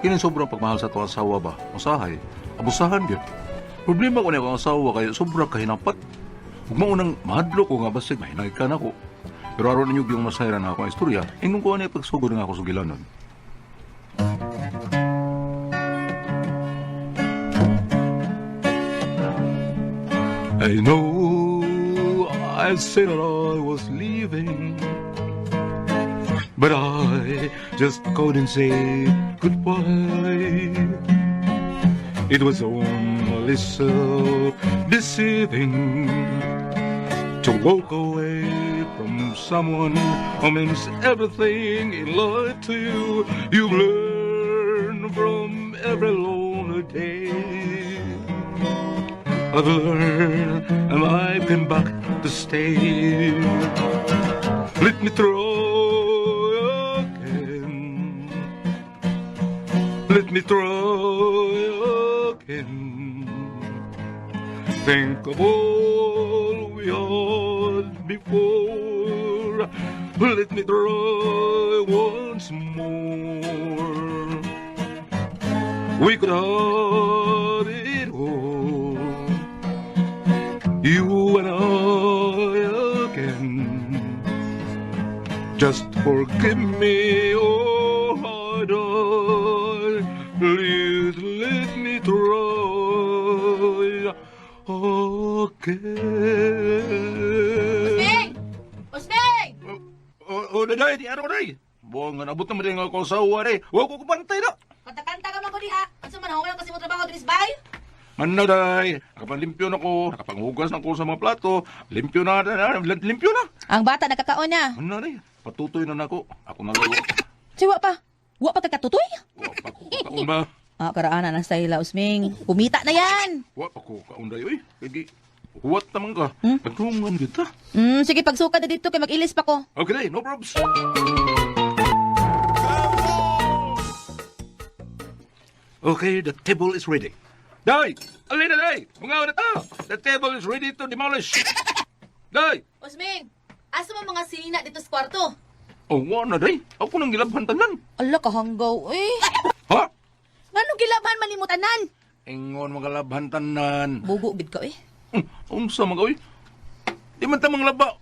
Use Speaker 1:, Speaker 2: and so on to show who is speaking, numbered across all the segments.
Speaker 1: Kini sobrang pagmahal sa tuwang asawa ba? Usahay, abusahan gyud. Problema ko niya akong asawa kay sobra kahinapat. Ug maunang mahadlok ko nga basig mahinay ka nako. Pero aron ninyo yung masayran na akong istorya, ingon ko ani pagsugod nga ako sugilanon. I know I said that I was leaving, but I just couldn't say goodbye. It was only so deceiving to walk away from someone who means everything in life to you. You've learned from every lonely day. I've learned and I came back to stay. Let me try again. Let me try again. Think of all we had before. Let me try once more. We could have it all. You and I again. Just forgive me, oh I die. Please let me try again.
Speaker 2: Usbeng! Usbeng!
Speaker 1: Oh, oh, day, di araw day. Buong nga nabot naman din ako sa asawa day. Wa ko kubantay na.
Speaker 2: Kanta-kanta ka man ko diha. Unsa man huwag kasi mo trabaho dinis bay?
Speaker 1: Manaw day, nakapanglimpyo na ko, nakapanghugas na ko sa mga plato, limpyo na, na, na, limpyo na.
Speaker 2: Ang bata nakakaon na.
Speaker 1: Ano na day, patutoy na nako. Ako na lang.
Speaker 2: Siwa pa. Wa pa katutoy?
Speaker 1: Wa pa ko kaon ba?
Speaker 2: Ah, karaana na sa ila Usming. Kumita na yan.
Speaker 1: Wa pa ko kaon day oy. Kay huwat naman ka. Nagtungan gyud ta.
Speaker 2: Sige pagsuka na dito kay mag-ilis pa ko.
Speaker 1: Okay day, no probs. Okay, the table is ready. Day! Alina, day! Mga na ta! The table is ready to demolish. Day!
Speaker 2: Usming, asa mo mga sinina dito sa kwarto?
Speaker 1: Oh, wa na day. Ako nang gilabhan tanan.
Speaker 2: Ala kahanggaw eh.
Speaker 1: Ha?
Speaker 2: Nganong gilabhan malimutanan?
Speaker 1: Ingon mga labhan tanan.
Speaker 2: Bugo gid ka eh.
Speaker 1: Unsa mga oy? Di man ta manglaba.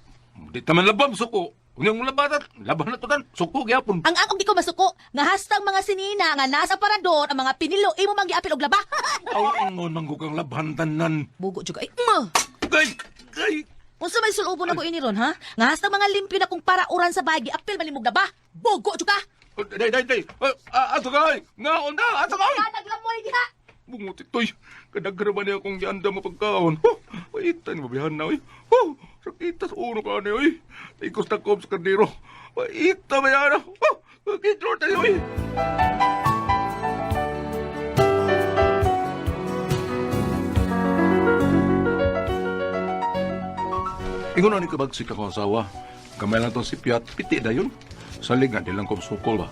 Speaker 1: Di ta man laba suko. Unyang laba ta, laban na to tan. Suko gyapon.
Speaker 2: Ang akong di ko masuko, nga hastang mga sinina nga nasa parador ang mga pinilo imo mang giapil og laba.
Speaker 1: Aw ingon man kang labhan tanan.
Speaker 2: Bugo jud ka eh. Ma!
Speaker 1: Gay, gay.
Speaker 2: Unsa may sulubon ako ini ron ha? Nga hastang mga limpyo na kung parauran sa bagi, apil malimog na ba? Bugo jud ka.
Speaker 1: Oh, Day, day, day. Ato kay. Nga onda, ato kay.
Speaker 2: Ka naglamoy diha.
Speaker 1: Bunguti toy. Kadagra ba niya akong gianda mo pagkaon? Oh, waitan mabihan na oy. Oh, sakita sa uno ka ni oy. Ikos na kob sa kardero. Waita ba yan? Oh, kidlor tayo oy. Ingon na ni kabagsik akong asawa. Kamay lang tong si Piat, piti na yun. Salig nga, di lang kong sukol ba.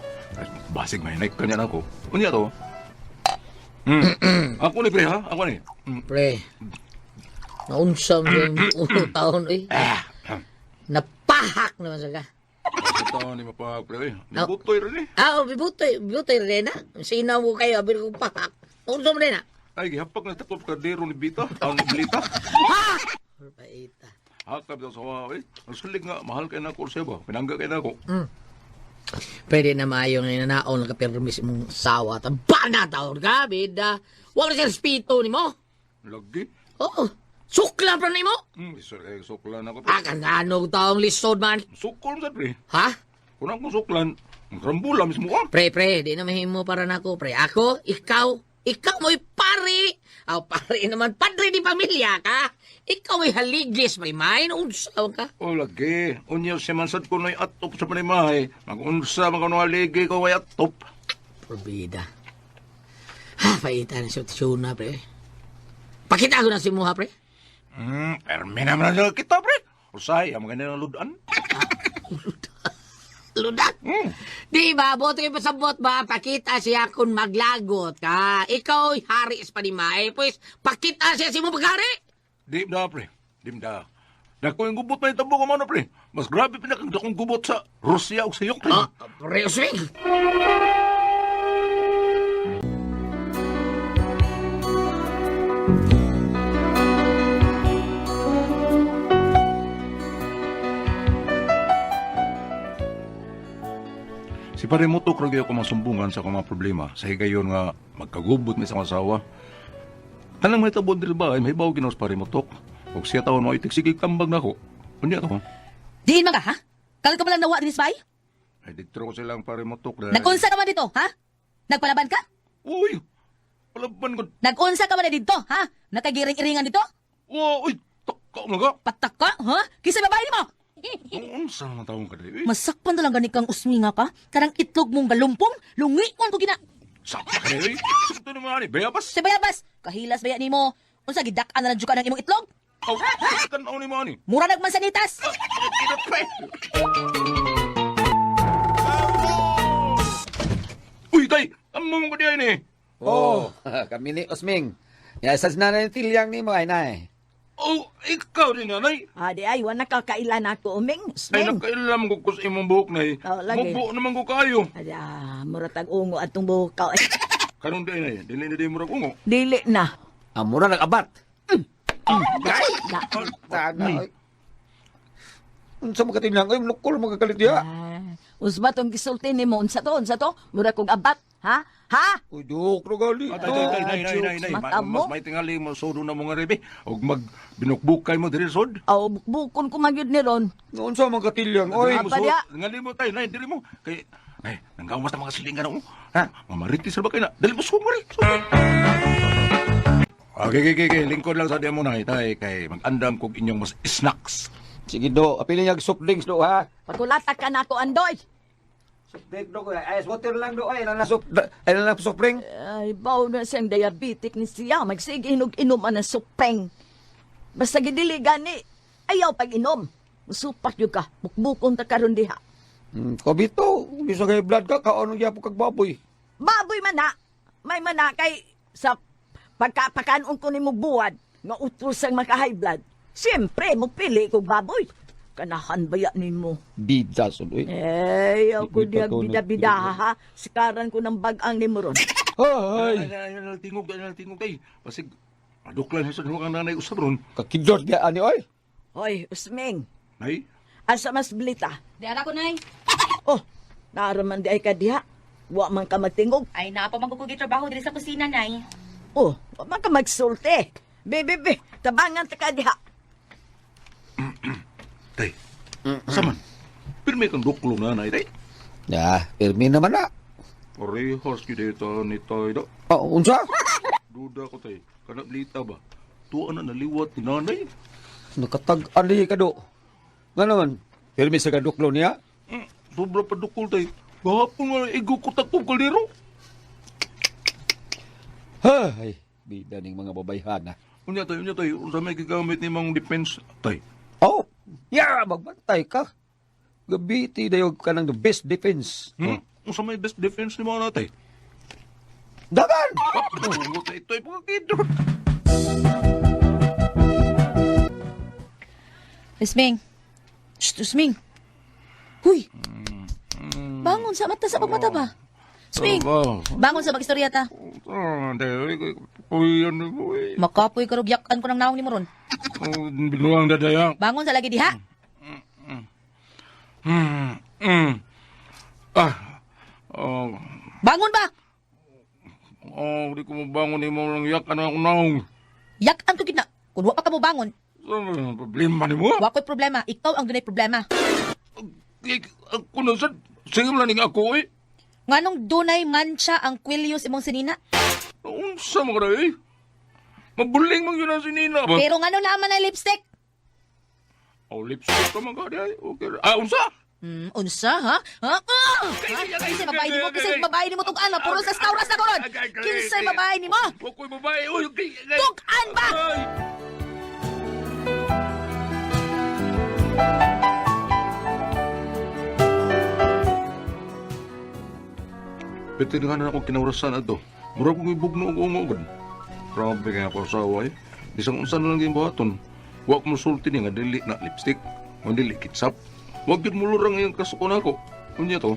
Speaker 1: Basig may naik kanya na ako. Unya to. Ako ni pre ha, ako ni.
Speaker 3: Pre, naunsa mo yung unang taon, eh. Napahak naman sa ka.
Speaker 1: Ito ni mapahag pre. Eh. Nibutoy rin eh.
Speaker 3: Ah, oh, bibutoy, bibutoy rin na. Sinaw mo kayo, abi ko pahak. Naunsa mo rin na.
Speaker 1: Ay, gihapak na takop kardero ni Bita. Ang Blita.
Speaker 3: Ha! Paita.
Speaker 1: Hakap daw sa wa eh. Ang salig nga, mahal kay na ako siya ba? Pinangga kay na ako.
Speaker 3: Pwede na maayo nga inanaon nakapirmis mong sawa. Tamba na taon ka, bida. Huwag na siya respeto ni mo.
Speaker 1: Lagi.
Speaker 3: Oo, sukla pa ni mo.
Speaker 1: Isa kay suklan ako. Pre.
Speaker 3: Ah, kananong taong lisod man.
Speaker 1: Sukol sa pre.
Speaker 3: Ha?
Speaker 1: Kung akong suklan, ang rambula mismo ka.
Speaker 3: Pre, pre, di na mahimo para nako, pre. Ako, ikaw, ikaw mo'y pare. Aw, pare naman, padre ni pamilya ka. Ikaw mo'y haligis, may main, unsaw ka.
Speaker 1: O lagi, unya siya man sad kuno'y atop sa panimahay. Magunsa man kuno aligi ko way atop.
Speaker 3: Probida. Ha, paita na siya, tiyuna, pre. Pakita ko na si Muha, pre.
Speaker 1: Permi naman na kita pre. Usay, ang mga ludan.
Speaker 3: Ludak. Di ba, boto kayo pasabot ba? Pakita siya kung maglagot ka. Ikaw, hari sa panimay. Pues, pakita siya si mo paghari.
Speaker 1: Di da pre, di da. Dako yung gubot pa yung tabo ko mano pre. Mas grabe pinakang dakong gubot sa Russia o sa Ukraine.
Speaker 3: Ah, pre, swing.
Speaker 1: Si pare mo to kragyo ko masumbungan sa akong mga problema sa higayon nga magkagubot mi sa akong asawa. Tanang may tabon diri ba ay may bawo ginawas pare mo tok. Og siya tawon mo itik sige kambag nako. Unya to.
Speaker 2: Diin man ka, ha? Karon ka man lang nawa dinis bay?
Speaker 1: Ay dito ko silang pare mo tok. Dahil-
Speaker 2: Nag-unsa ka man dito, ha? Nagpalaban ka?
Speaker 1: Uy! Palaban ko.
Speaker 2: Nag-unsa ka man na dito, ha? Nakagiring-iringan dito?
Speaker 1: Wow, uy, taka mo ka.
Speaker 2: Patak ka, ha? Kinsa babae nimo?
Speaker 1: Unsa naman taong ka dili?
Speaker 2: Masakpan na lang gani kang usminga ka. Karang itlog mong galumpong, lungion ko gina.
Speaker 1: Sakta ka dili. Ito naman ani, bayabas.
Speaker 2: Sa bayabas, kahilas baya nimo. Unsa gidak-an na lang jud ka ng imong itlog?
Speaker 1: Aw, kan ni mo ani.
Speaker 2: Mura nagmansanitas.
Speaker 1: Kinot pa eh. Uy, tay! Amo mo ko diay ni.
Speaker 4: Oh, kami ni Osming. Ya, sa nanay tilyang ni mo ay nay.
Speaker 1: Oh, ikaw din nanay.
Speaker 5: Ah, di ay, wala kakailan ako, uming.
Speaker 1: Ay,
Speaker 5: Sming.
Speaker 1: nakailam ko kus imong buhok nay.
Speaker 5: Oh, lagi.
Speaker 1: Mubo naman ko kayo.
Speaker 5: Ay, ah, muratag ungo atong buhok. Ay,
Speaker 1: Karon di nay, dili na di mo ungo.
Speaker 5: dili na.
Speaker 4: Amo na nag-abat.
Speaker 5: Na.
Speaker 4: Taga. oy. Unsa mo katilyang ay lukol mo kakalit diha.
Speaker 5: Ah, usba tong gisulti nimo unsa to? Mura kog abat, ha? Ha?
Speaker 4: Uy, dok ro gali.
Speaker 1: Ah, tay, tay, tay, nay, nay, nay, nay.
Speaker 5: Mata mo.
Speaker 1: Mas may tingali mo sodo na mo nga rebe. Og mag binukbukay mo diri sod.
Speaker 5: Aw, bukbukon ko magyud ni ron.
Speaker 4: Unsa man katilyang oy.
Speaker 1: Dili mo
Speaker 5: Apa
Speaker 1: sod.
Speaker 5: diya?
Speaker 1: Ngali mo tay, nay, dili mo. Kay ay, nanggawas na mga silingan ako. Ha? Mamaritis ra ba kay na? Dali mo sumari. Okay, okay, okay, okay. Lingkod lang sa di mo na, tay, kay mag-andam kog inyong mas snacks.
Speaker 4: Sige do, apili niya soft drinks do ha.
Speaker 5: Pakulata ka na ako, Andoy.
Speaker 4: Soft drink do ay ice water lang do ay na soft ay na soft drink.
Speaker 5: Ay, baw na siyang diabetic ni siya. Magsige inog-inom ang supeng. Basta gidili gani, ayaw pag-inom. Musupak yun ka, bukbukon ta karon diha.
Speaker 4: Kabito, bisa kay blood ka kaon gyapon kag baboy.
Speaker 5: Baboy man na. May mana kay sa pagkapakanon ko nimo buwad nga utros ang maka-high blood. Siyempre, mo pili kog baboy. Kanahan baya nimo.
Speaker 4: Bida sud oy.
Speaker 5: Eh, ako
Speaker 4: Di- di pa
Speaker 5: diag
Speaker 4: ko
Speaker 5: bida-bida ha. Sikaran ko ng bagang nimo ron.
Speaker 4: Hay,
Speaker 1: Ay, ay, ay, tingog, ay, tingog, tay. Basig, aduklan sa kang nanay usab ron.
Speaker 4: kakidot gyud ani oy.
Speaker 5: Hoy, Usming,
Speaker 1: Nay,
Speaker 5: asa mas blita?
Speaker 2: Di ara ko nay.
Speaker 5: Oh, naaraman di ay ka diha. Wa man ka magtingog.
Speaker 2: Ay napa man ko trabaho diri sa kusina nay.
Speaker 5: Oh, wa man ka magsulti. Be, be, be, tabangan ta ka diha.
Speaker 1: tay. Saman. Pirmi kang duklo nanay, tay.
Speaker 4: Ya, pirmi naman na.
Speaker 1: Parehas gyud ito ni tay do.
Speaker 4: Oh, unsa?
Speaker 1: Duda ko tay. Kana blita ba? Tuwa na naliwat ni nanay.
Speaker 4: Nakatag-an ka do. Nga naman, pirmi sa kaduklo niya.
Speaker 1: Sobra pa dukol tay. Gahapon nga igo ko takong kaldero.
Speaker 4: Hay, bida ning mga babayhana.
Speaker 1: Unya tay, unya tay. Unsa may gigamit ni mang defense tay?
Speaker 4: Oh, yeah, magbantay ka. Gabi ti dayo ka ng the best defense.
Speaker 1: Hmm? Unsa may best defense ni mga natay?
Speaker 4: Dagan!
Speaker 1: Ah, tay ito'y pagkakidot.
Speaker 2: Usming. Shh, Usming. Huy. Bangon sa mata sa pagmata ba? Usming. Bangon sa pag-istorya ta.
Speaker 1: Ah, tay, uy, ano mo eh.
Speaker 2: Makapoy karog yakan ko ng naong nimo ron.
Speaker 1: Oh, Binuang dadaya.
Speaker 2: Bangon sa lagi diha.
Speaker 1: Ah. Oh,
Speaker 2: Bangon ba?
Speaker 1: oh, di ko mabangon ni mo lang yak ano ako naong.
Speaker 2: Yakan ko gid na. Kun wa pa ka mo bangon,
Speaker 1: Ano ang problema ni mo?
Speaker 2: wa ko'y problema. Ikaw ang dunay problema.
Speaker 1: Eh, Ako na sad. Sige mo lang ning ako eh.
Speaker 2: Nganong dunay mancha ang kwelyo sa imong sinina?
Speaker 1: Unsa mo ka eh? Mabuling man yun ang sinina ba?
Speaker 2: Pero ngano naman ang lipstick?
Speaker 1: Oh, lipstick ka man ka di ay. Okay. Ah, unsa?
Speaker 2: Unsa ha? Ha? Ah! Kinsay babae nimo? Kinsay babae nimo tug-an? Puro sa stauras na koron. Kinsay babae nimo?
Speaker 1: Wako'y babae. Uy, okay.
Speaker 2: Tug-an ba?
Speaker 1: Ay! Pwede nga na akong kinaurasan ato. Mura kong ibugno og ungog. Grabe kaya ako asawa eh. Bisang unsa na lang yung buhaton. Wa ko musulti ni nga dili na lipstick. O dili kitsap. Wa gyud mulurang ngayong kasukon ako. Unya to.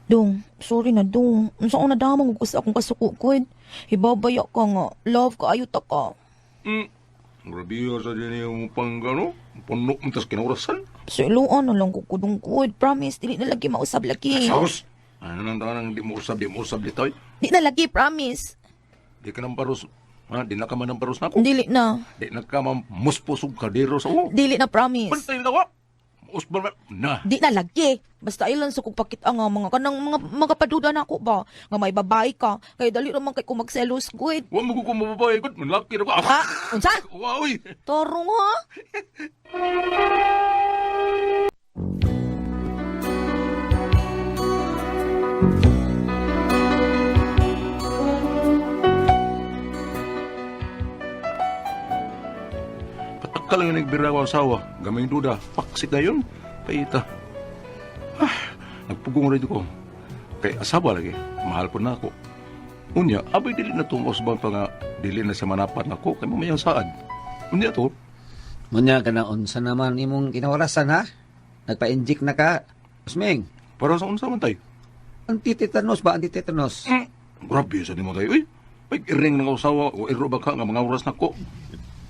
Speaker 2: Dong, sorry na dong. Unsa ko nadamang ko sa akong kasuko gud. Hibabaya ka nga. Love ka ayo ta ka.
Speaker 1: Grabe sa din yung pang ano, puno mo tas kinaurasan.
Speaker 2: Siluan na lang ko kudong gud. Promise, dili na lagi mausab lagi.
Speaker 1: Saus! Ano nang tanang di mo usab, di mo usab dito.
Speaker 2: Di na lagi, promise.
Speaker 1: Di ka nang paros, ha? Di na ka man ang paros na ako.
Speaker 2: Dili na.
Speaker 1: Di na ka man muspos og kadero sa ulo.
Speaker 2: Dili na, promise.
Speaker 1: Pantay na wa. Usbal na.
Speaker 2: Di na lagi. Basta ilan sa kong pakita nga mga kanang mga mga paduda na ako ba nga may babae ka kay dali ra man kay ko magselos gud.
Speaker 1: Wa mo ko mababae gud, manlaki na ba?
Speaker 2: Ha? Unsa?
Speaker 1: Wa oy.
Speaker 2: Torong ha?
Speaker 1: Patakal nga nagbira ko ang asawa. Gamay duda. Paksit na yun. Paita. Ah, nagpugong rin ko. Kay asawa lagi. Mahal po na ako. Unya, abay dili na itong usban pa nga dili na sa manapat na ko. Kay mamayang saad. Unya to.
Speaker 4: Munya ka na unsa naman imong kinawarasan ha? Nagpa-inject na ka. Usming,
Speaker 1: Para sa unsa man tayo.
Speaker 4: antitetanus ba? Antitetanus.
Speaker 1: Grabe sa nimo tayo. Uy, may iring ng asawa o iro ba ka nga mga oras na ko.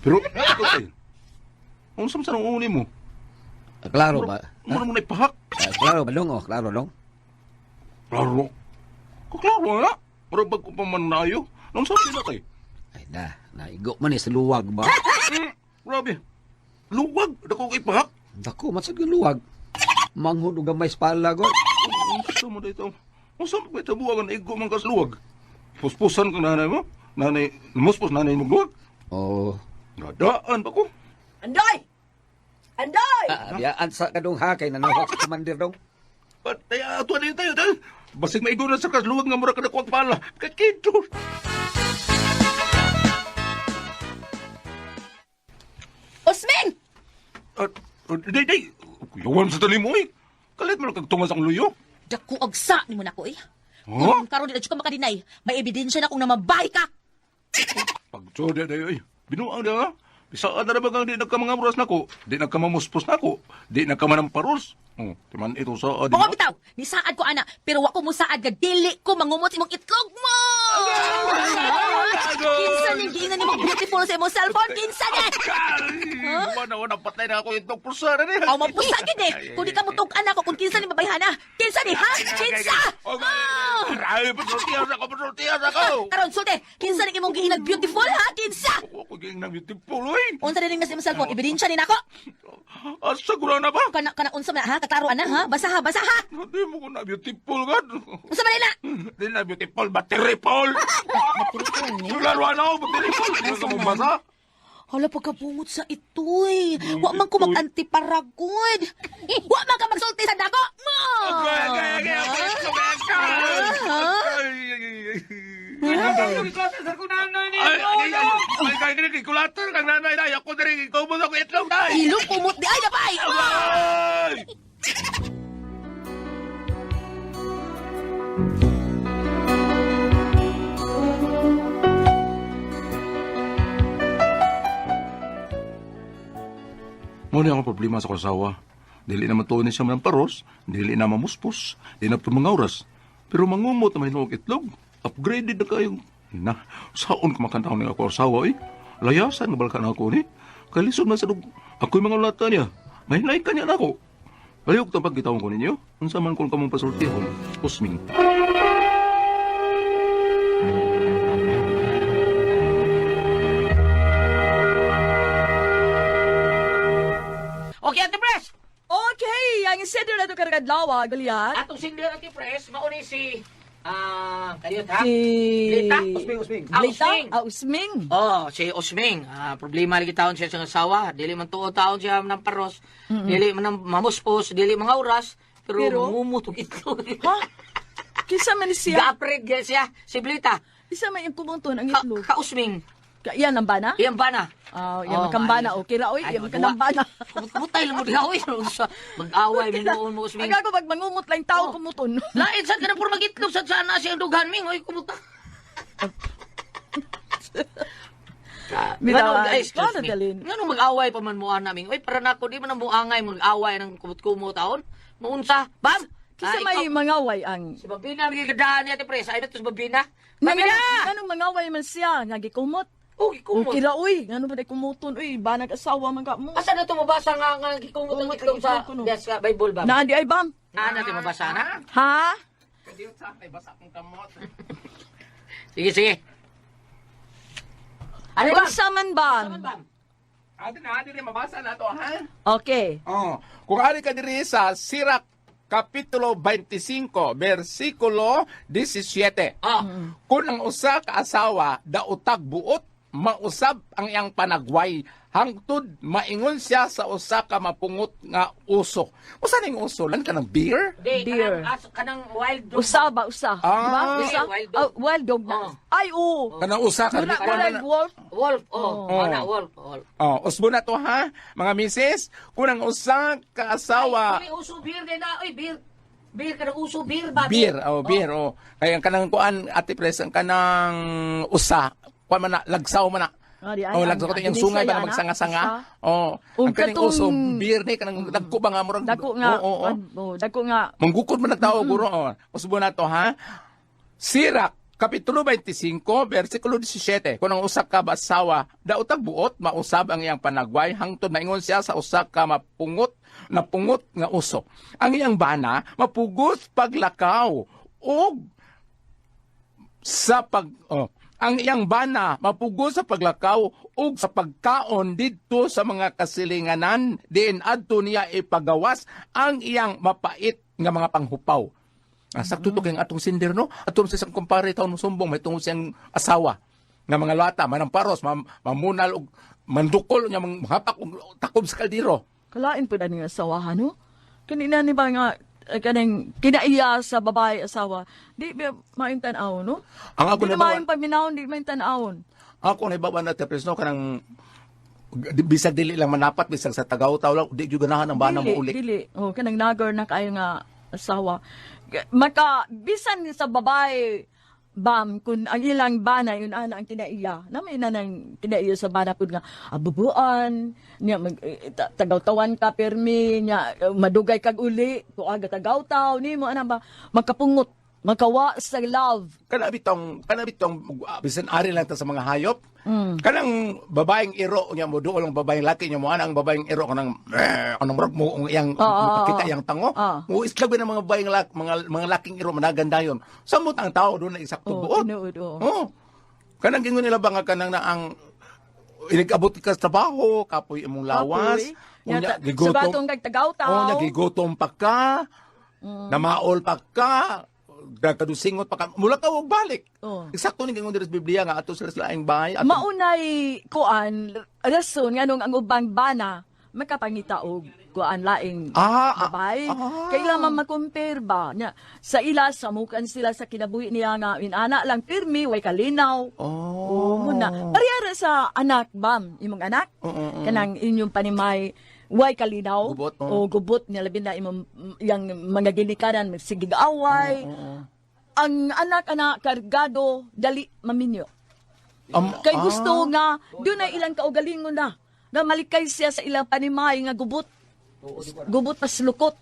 Speaker 1: Pero, ikaw tayo. Unsa man sa nang uni mo?
Speaker 4: Ah, Klaro ba?
Speaker 1: Muna mo na ipahak.
Speaker 4: Ah, klaro ba dong? Oh, klaro dong.
Speaker 1: Klaro. Klaro na. Mura bag ko pa man naayo. Nung sabi na tayo.
Speaker 4: Ay na, naigo man eh sa luwag ba?
Speaker 1: Grabe. Luwag. Dako kay pahak.
Speaker 4: Dako, matsad yung luwag. Manghud og gamay sa pala ko.
Speaker 1: Unsa mo dito? Unsa mo ito buwag ang igo man kas luwag? Puspusan kang nanay mo? Nanay, muspos nanay mo luwag?
Speaker 4: Oh.
Speaker 1: Nadaan ba ko?
Speaker 5: Andoy! Andoy!
Speaker 4: Ah, biyaan sa kadong ha kay nanuhak sa commander dong.
Speaker 1: Patay, ato na tayo, tayo. Basig maigo na sa kas luwag nga mura ka nakuwag pala. Kakito.
Speaker 2: Osming!
Speaker 1: At, day, day. Yawan sa talim mo eh. Kalit mo lang kag tungas ang luyo.
Speaker 2: Dako agsa nimo nako eh.
Speaker 1: Huh?
Speaker 2: Kung karon di na jud ka makadeny, may ebidensya na kung namabay ka.
Speaker 1: Pagtsod dayo eh. Binuang da. Bisaan na ba kang di nagka mga oras nako? Di nagkamamuspos nako. Di nagkamanamparos. Oh, timan ito sa adi.
Speaker 2: Oo, bitaw. Nisaad ko ana, pero wa ko musaad nga dili ko mangumot imong itlog mo. Kinsa ning giingon nimo beautiful sa imong cellphone? Kinsa ni?
Speaker 1: Huh? Wala, wala, patay na ako itong pulsara niya.
Speaker 2: Aw mapusa gid eh. Kung di ka mutug-an ako kung kinsa ni babayhana. Kinsa ni ha? Kinsa? Ah!
Speaker 1: Ay, pasultihan ako, pasultihan ako.
Speaker 2: Karon sulti, kinsa ning imong giingon beautiful ha? Kinsa?
Speaker 1: Ako ging na beautiful, oy.
Speaker 2: Unsa ning nasa imong cellphone? Ebidensya ni nako.
Speaker 1: Asa ko na ba?
Speaker 2: Kana kana unsa man ha? Kaklaro ana ha? Basa ha, basa ha.
Speaker 1: Hindi mo ko na beautiful, God.
Speaker 2: Unsa man nila?
Speaker 1: Hindi na beautiful, materipol. Laro na ako, materipol. Hindi ka mabasa.
Speaker 2: Hala, pagkabungot sa ito eh. Wa man ko mag-antiparagod. Wa man ka magsulti sa dako mo!
Speaker 1: Okay, okay, okay, okay, okay, Ay, ay, ay, ay, ay, ay, kulater kang nanay na. Ako na rin, ikaw mo na ako itlog na.
Speaker 2: Ilong kumot di ay napay!
Speaker 1: Ay! Muna akong problema sa kasawa. Dili na matuon ni siya paros, dili na mamuspos, di na mga oras. Pero mangumot na may itlog. Upgraded na kayong. Na, saon ka makantaon ni ako asawa eh. Layasan nga balkan ako ni. Kay lisod man sa dug. Ako'y mga lata niya. May ka niya na ako. Ayok tapag gitawon ko ninyo. Unsa man kung kamong pasultihon. Usming.
Speaker 3: Okay, Ate Pres!
Speaker 5: Okay, ang isedyo na ito karong adlaw, Goliath.
Speaker 3: Atong singer, Ate Pres, mauni si... Ah, kayot ha?
Speaker 5: Si...
Speaker 3: Lita?
Speaker 4: Usming, usming.
Speaker 3: Ah,
Speaker 5: Lita?
Speaker 3: Usming.
Speaker 5: Ah, Usming.
Speaker 3: Oh, si Osming. Ah, problema lagi taon siya sa asawa. Dili man tuo taon siya ng paros. Dili man ng mamuspos, dili mga oras. Pero,
Speaker 5: Pero?
Speaker 3: mangumot og itlog.
Speaker 5: Ha? Kinsa man ni siya?
Speaker 3: Gapred gyud siya. Si Blita.
Speaker 5: Isa man yung kumunton ang
Speaker 3: Ka,
Speaker 5: itlog.
Speaker 3: ka Osming.
Speaker 5: Ka, yan ang bana?
Speaker 3: Iyan ba na?
Speaker 5: Ah, yan makambana. Okay ra, oy. Yan makambana.
Speaker 3: Kumutay lang mo diha, oy. Sa mag-away, minuon mo, Osming.
Speaker 5: Ang gago pag mangumot lang tao kumuton.
Speaker 3: Lain sad ka na puro magitlog sad sana siyang dughan, Ming. Oy, kumuta.
Speaker 5: Bitaw,
Speaker 3: Ngano, guys,
Speaker 5: paano
Speaker 3: excuse me.
Speaker 5: dalhin?
Speaker 3: Ngano mag-away pa man mo ana, Ming. Oy, para nako di man ang buangay mag-away ng kumot-kumot taon. Muunsa, bam.
Speaker 5: Kisa
Speaker 3: Ah,
Speaker 5: may mangaway ang
Speaker 3: Si Babina ang gigadahan niya, Ate Pres. Ay, ito si Babina.
Speaker 5: Nga
Speaker 3: Babina!
Speaker 5: Nganong mangaway man siya nga gikumot.
Speaker 3: Oh, gikumot.
Speaker 5: Okay ra uy, ngano ba day kumuton uy, banag asawa man ka mo.
Speaker 3: Asa na ito mabasa nga gikumot ang
Speaker 5: Kumot
Speaker 3: itlog
Speaker 5: ang
Speaker 3: sa,
Speaker 5: itlog ko, no?
Speaker 3: yes, sa Bible ba?
Speaker 5: Naa di ay bam.
Speaker 3: Na natin mabasa na?
Speaker 5: Ha?
Speaker 3: Sige, sige. Ano ba?
Speaker 5: Unsa man bam?
Speaker 3: Bam?
Speaker 6: Ate na, diri mabasa na to, ha?
Speaker 5: Okay.
Speaker 6: Oh, kung ari ka diri sa Sirak Kapitulo 25, versikulo 17.
Speaker 3: Ah.
Speaker 6: Kung ang usa ka asawa daotag buot, mausab ang iyang panagway hangtod maingon siya sa usa ka mapungot nga uso. Usa ning uso? Lan ka ng beer?
Speaker 3: Di,
Speaker 5: Beer.
Speaker 3: kanang, aso, kanang wild dog.
Speaker 5: Usa ba usa?
Speaker 6: Ah.
Speaker 5: Di ba? Usa?
Speaker 3: Wild dog.
Speaker 5: Ah, wild dog na.
Speaker 3: Oh.
Speaker 5: Ay oo.
Speaker 6: Kanang usa ka
Speaker 5: Mura
Speaker 6: di-
Speaker 5: mura wolf.
Speaker 3: Wolf, oh.
Speaker 6: Oh.
Speaker 3: Oh, na, wolf, wolf.
Speaker 6: Oh, usbo na to ha, mga misis. Kung ang usa ka asawa
Speaker 3: Ay, uso beer din na. Uy, beer. Beer, kanang uso beer ba?
Speaker 6: Beer, oh, beer, oh. Kaya ang kanang kuan, Ate Pres, ang kanang usa, kuan man na, lagsaw man na.
Speaker 5: Ah, di ay,
Speaker 6: Oh, lagsaw ko
Speaker 5: ang-
Speaker 6: yung sungay ba
Speaker 5: ang
Speaker 6: na magsanga-sanga?
Speaker 5: usa.
Speaker 6: Oh,
Speaker 5: Ug
Speaker 6: ang kaning
Speaker 5: katong-
Speaker 6: uso, beer ni kanang dagko ba nga murag?
Speaker 5: Dako nga.
Speaker 6: Oo.
Speaker 5: Oh, dako nga.
Speaker 6: Manggukod man nagtao guro, oh. Usbo na to ha. Sirak Kapitulo 25, versikulo 17. Kung ang usa ka basawa, daotag buot, mausab ang iyang panagway, hangtod maingon siya sa usa ka mapungot, napungot nga uso. Ang iyang bana, mapugos paglakaw, ug sa pag oh, ang iyang bana mapugos sa paglakaw ug sa pagkaon didto sa mga kasilinganan diin adto niya ipagawas ang iyang mapait nga mga panghupaw. Ah, sakto to kay ang atong sinder no, atong sa isang kumpare taon mo sumbong may tungod siyang asawa nga mga lata manamparos mamunal og mandukol nya manghapak og takob sa kaldero.
Speaker 5: Kalain po na nga asawa, no? Kanina ni ba nga, kanang kinaiya sa babae asawa, di ba maayong tan-awon, no?
Speaker 6: Ang ako
Speaker 5: Di na
Speaker 6: na
Speaker 5: maayong paminawon, di maayong tan-awon.
Speaker 6: Ako na ibaba na te no kanang bisag dili lang manapat bisag sa tagaw-taw lang di gyud ganahan ang bana mo
Speaker 5: Dili,
Speaker 6: uli.
Speaker 5: dili. Oh, kanang nagor na kayo nga asawa. Maka, bisan sa babae, bam, kung ang ilang bana, yun ana ang kinaiya. Na may nanang kinaiya sa bana pud nga, abubuan, niya, mag, tagawtawan ka permi, niya, madugay kag uli, tuaga tagawtaw, ni mo, ana ba, magkapungot, makawa sa love.
Speaker 6: Kana bitong bisan ari lang ta sa mga hayop. Kanang babaeng iro nya mo duol ang babaeng laki nya mo ana ang babaeng iro kanang kanang murag mo ang iyang mapakita iyang tango. Mo islag ba ng mga babaeng mga laking iro managandayon. Samot ang tao doon na isakto
Speaker 5: Oh,
Speaker 6: buot.
Speaker 5: tinuod, oo.
Speaker 6: Oh. Kanang gingon nila ba nga kanang na ang inigabot ka sa trabaho, kapoy imong lawas,
Speaker 5: Kapoy. Nya,
Speaker 6: unya, gigutom.
Speaker 5: subatong kag tagawtaw.
Speaker 6: Oh, nagigutom pa ka. Namaol pa ka. Nagkadusingot pa ka. Mula ka og balik.
Speaker 5: Oh.
Speaker 6: Eksakto ni gingon diri sa Biblia nga ato sila sa laing bahay. Ato,
Speaker 5: Maunay kuan rason nganong ang ubang bana makapangita og kuan laing babae. Kay ila man makompare ba nya sa ila samukan sila sa kinabuhi niya nga inana lang pirmi way kalinaw.
Speaker 6: Oh.
Speaker 5: Muna. Parehara sa anak bam, imong anak. Kanang inyong panimay way kalinaw.
Speaker 6: Gubot, oo.
Speaker 5: O gubot niya labi na imong yang mga ginikanan magsigig away. Ang anak anak kargado dali maminyo. Kay gusto nga doon na ilang kaugalingon na nga malikay siya sa ilang panimay nga gubot. Gubot pas lukot.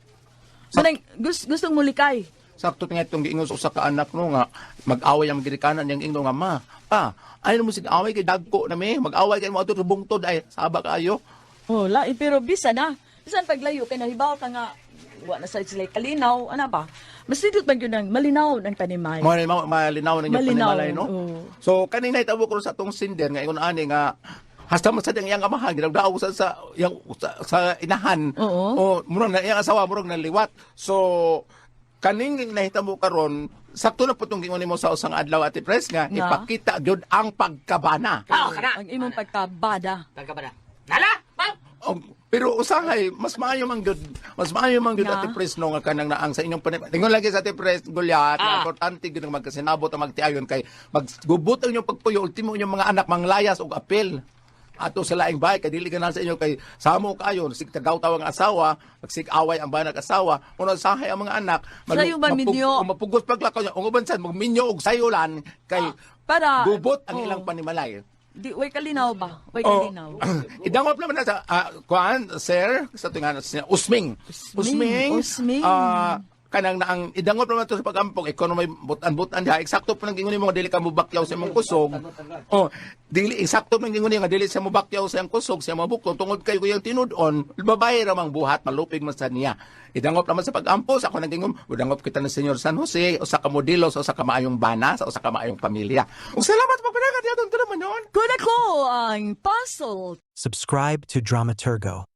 Speaker 5: Manang gustong mulikay.
Speaker 6: Sakto nga itong giingon sa usa ka anak no nga mag-away ang ginikanan niyang ingno nga ma. Pa, ay mo sig away kay dagko na mi, mag-away kay mo adto sa bungtod ay saba kaayo.
Speaker 5: Oh, lain pero bisa na. Bisan paglayo kay nahibaw ka nga wa na sa sila kalinaw, ana ba? Mas nindot man gyud ang malinaw ng panimay.
Speaker 6: Malinaw ninyo
Speaker 5: Malinaw,
Speaker 6: panimalay no.
Speaker 5: oo.
Speaker 6: So kanina itabo ko sa atong sinder nga ingon ani nga hasta man sa iyang amahan ginagdaog sa inahan.
Speaker 5: Oo.
Speaker 6: O murag na iyang asawa murag naliwat. So kaning nahitabo karon sakto na putong gingon nimo sa usang adlaw Ate Pres nga
Speaker 5: Nga.
Speaker 6: ipakita gyud ang pagkabana.
Speaker 3: Ah, kana.
Speaker 5: Ang imong pagkabada.
Speaker 3: Pagka ba na? Nala! Bam!
Speaker 6: Oh, pero usahay mas maayo man gyud
Speaker 5: Nga.
Speaker 6: Ate Pres no nga kanang naang sa inyong panim. Tingon lagi sa Ate Pres Goliath, nga importante gyud nga magkasinabot ang magtiayon kay maggubot ang inyong pagpuyo ultimo inyong mga anak manglayas og apel ato sa laing bahay kay dili ganahan sa inyo kay samo kaayo sig tagaw-taw ang asawa magsig-away ang banag asawa uno sahay ang mga anak
Speaker 5: Sayo ba minyo?
Speaker 6: mapugos paglakaw niya ug uban sad magminyo og sayulan kay
Speaker 5: Para
Speaker 6: gubot ang
Speaker 5: oo.
Speaker 6: ilang panimalay.
Speaker 5: Di way kalinaw ba? Way
Speaker 6: Oh,
Speaker 5: kalinaw.
Speaker 6: idangop naman na sa kuan sir sa tungan siya Usming.
Speaker 5: Usming, Usming.
Speaker 6: Kanang na ang idangop naman to sa pag-ampong, ikaw na may butan-butan diha, eksakto po nang gingon nimo nga dili ka mobakyaw sa imong kusog. Oh, dili eksakto nang gingon nga dili siya mobakyaw sa iyang kusog, sa iyang mabukto tungod kay kuyang tinud-on, babae ra mang buhat, malupig man sa niya. Idangop naman sa pag-ampo sa ako nang gingon, udangop kita ni Senyor San Jose, usa ka modelo sa usa ka maayong bana, sa usa ka maayong pamilya. Ug salamat pagpanagat yatong naman yon.
Speaker 5: Kun ako ang puzzle.
Speaker 7: Subscribe to Dramaturgo.